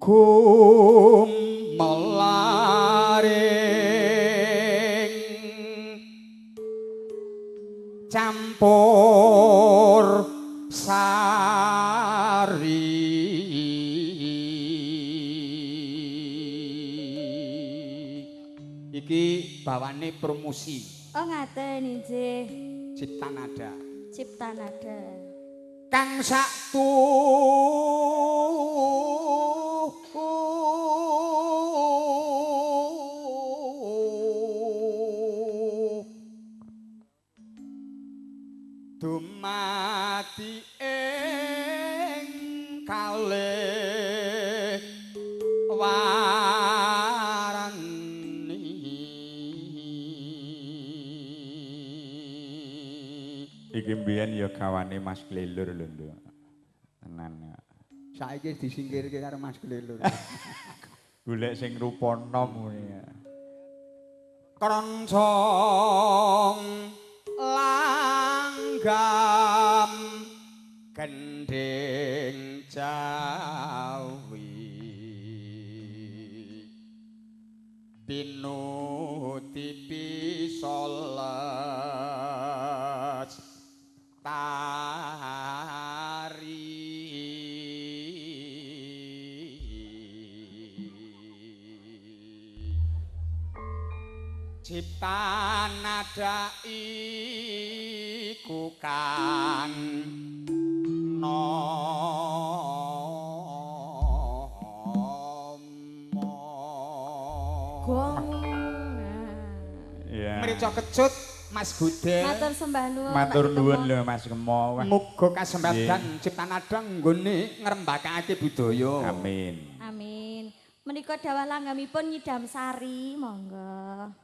Gumelaring campur sari iki bawane promosi. Oh ngaten inggih. Cipta Nada. Cipta Nada. Kang saktu dumadi ing kalih warani. Iki mbiyen ya gawane Mas Klelur lho, Nduk. Tenan. Saiki disingkirke karo Mas Klelur. Golek sing rupa nom ngene. Kroncong langgam gendhing Jawi pinuti pisoles tari. Cipta nada iku kang nama. Gong. Ya. Mrica kecut Mas Gudel. Matur sembah nuwun. Matur nuwun lho Mas Kemo. Muga kasempatan Cipta Nada nggone ngrembakake budaya. Amin. Amin. Menika dawah langgamipun nyidam sari, monggo.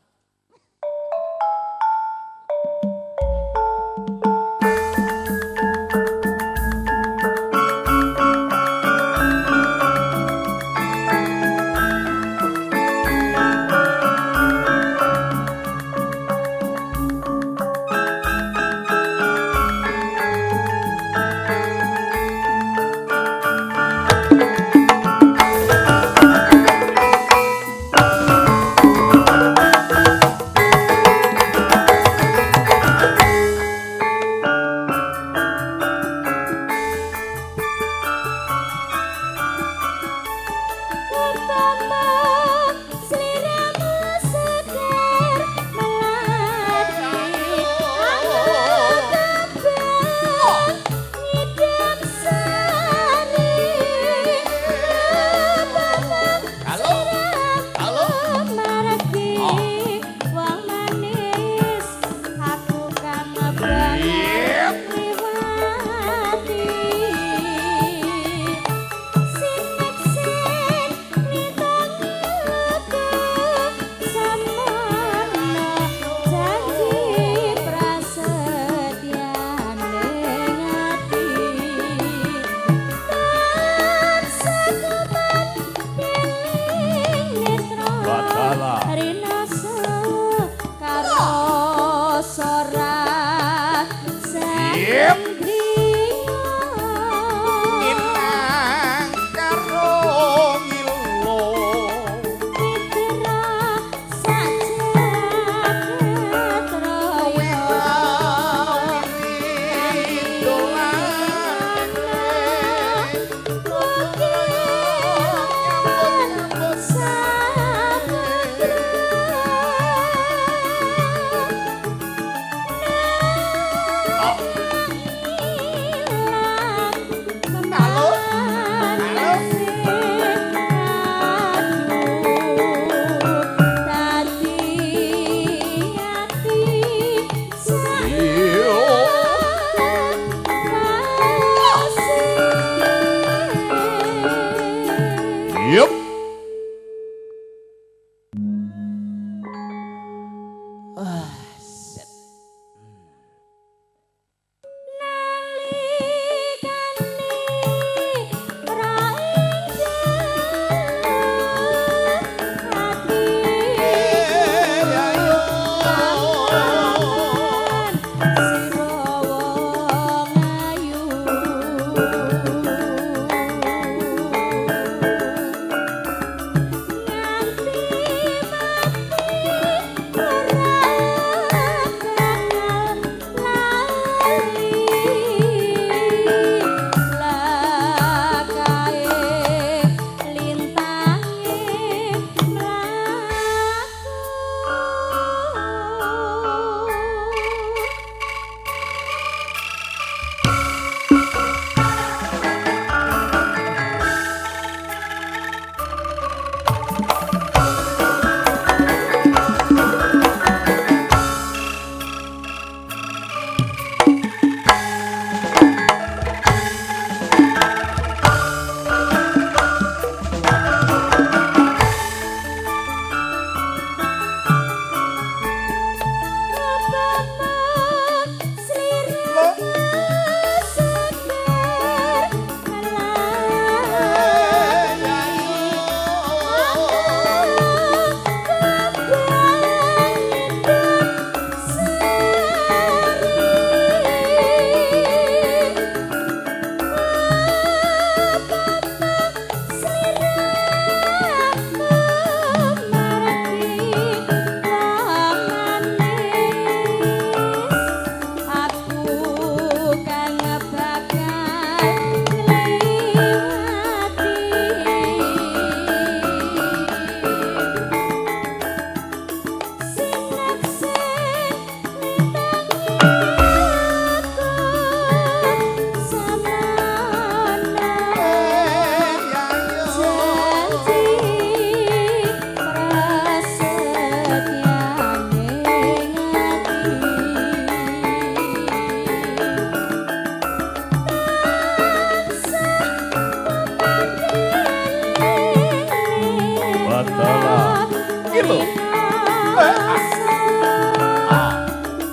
Iki lho.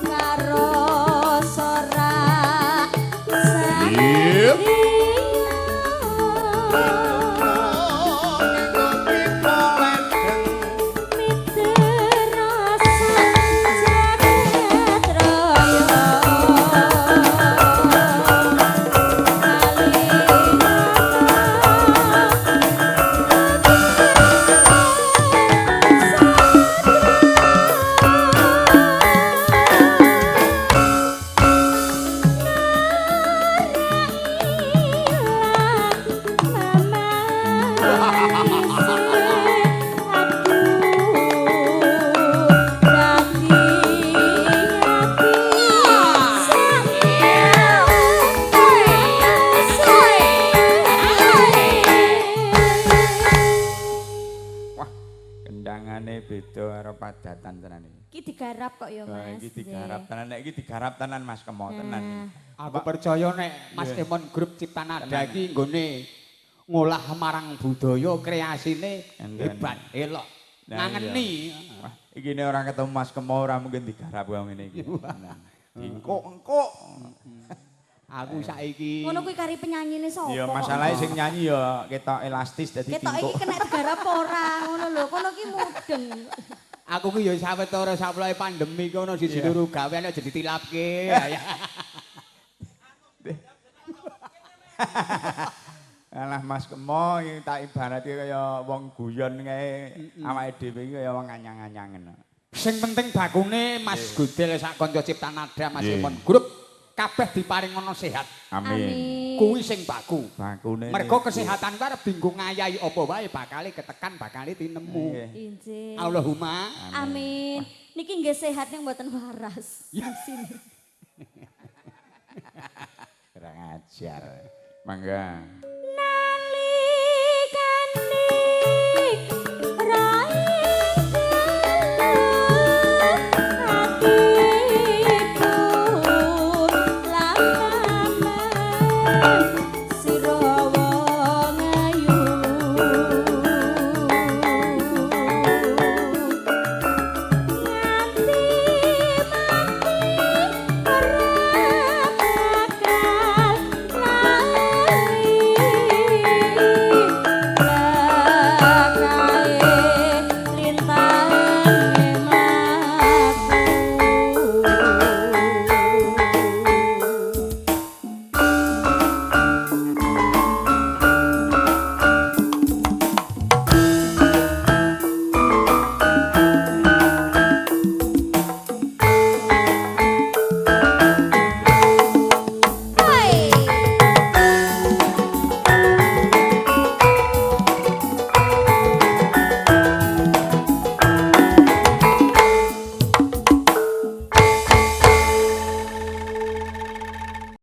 Karo sorak Padatan tenan iki. Iki digarap kok ya Mas. Iki digarap tenan, nek iki digarap tenan Mas Kemo tenan. Aku percaya nek Mas Emon Grup Cipta Nada iki nggone ngolah marang budaya kreasine hebat, elok. Ngangeni. Wah, iki nek ora ketemu Mas Kemo ora mungkin digarap kaya ngene iki. Engkok-engkok. Aku saiki ngono kuwi kari penyanyine sapa? Ya masalahe sing nyanyi ya ketok elastis dadi tingkuk. Ketok iki kena digarap ora ngono lho, kono ki mudeng. Aku ki ya sawetara saploe pandemi ki ono siji loro gawean aja ditilapke. Alah Mas Kemo iki tak ibaratke kaya wong guyon kae awake dhewe iki kaya wong anyang-anyangen. Sing penting bakune Mas Gudel sak kanca Cipta Nada Mas Emon Grup kabeh diparingono sehat. Amin. Kuwi sing baku. Bakune. Mergo kesehatan kuwi arep dienggo ngayahi apa wae bakale ketekan bakale tinemu. Injih. Allahumma amin. Niki nggih sehat ning mboten waras. Sini. Kurang ajar. Mangga. Nah.